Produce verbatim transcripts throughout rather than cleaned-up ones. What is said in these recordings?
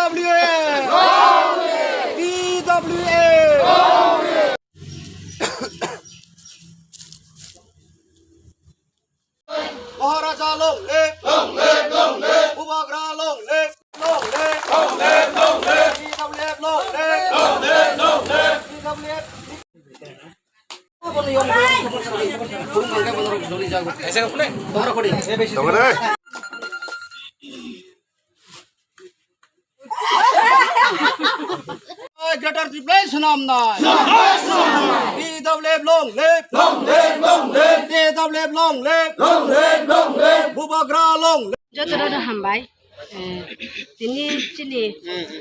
T W A! T W A! Maharaja long live! Long live, long live! Bubagra long live! Long live! Long live, long live! T W F long live! Long live, long live! T W F. Greater Tripura Sonam nai. T W F long live. Long live, long live. T W F long live. Long live, long live. Bubagra long live. Jotono hambai. Eh, tini chini,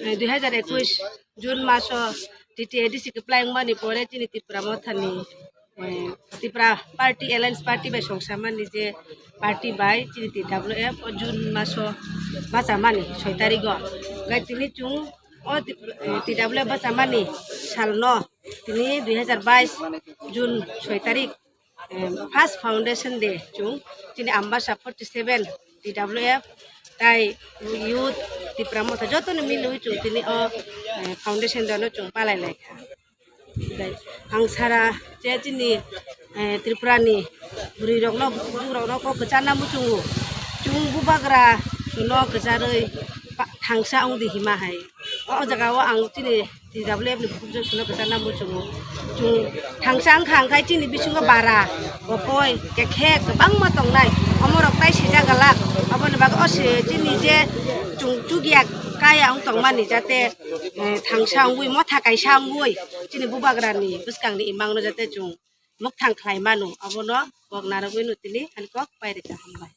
eh, dui hazar ekush June maso T T A D C kwplai wngmani pore chini Tipra Mothani, eh, Tipra Party, Alliance Party bai songsamani je party bai chini T W F o June maso bachamani soi tarigo. Gai tini chwng o T-, eh, T W F bachamani salno tini dui hazar bais June soi tarik, eh, first foundation day chwng chini Ambasa forty seven T W F tai youth Tipra Motha jotono milwi chwng tini o, eh, foundation day no chwng palai lai kha. Tei ang sara je chini, eh, Tripura ni bwrwi rokno, bujuk rokno kok kwcharna muchungo. Chwng bubagra chwngno kwcharwi pa-, thangsa wngdi hima hai. O jaga o ang chini T W F ni bujuk chwngno kwcharna muchungo. Chwng thangsa wngkha, hwnkhe chini bisingo bara, bokoi, kekhe kwbangma tongnai. Omorok tai sijak galak. Aboni bagwi o se chini je chwng chukya kaya wng tongmani jate eh, thangsa wngwi, motha kaisa wngwi, chini bubagrani bwskangni imangno jate chwng mwkthang khlai mano, abono kok narwgwino tini ani kok pai rwkha, hambai.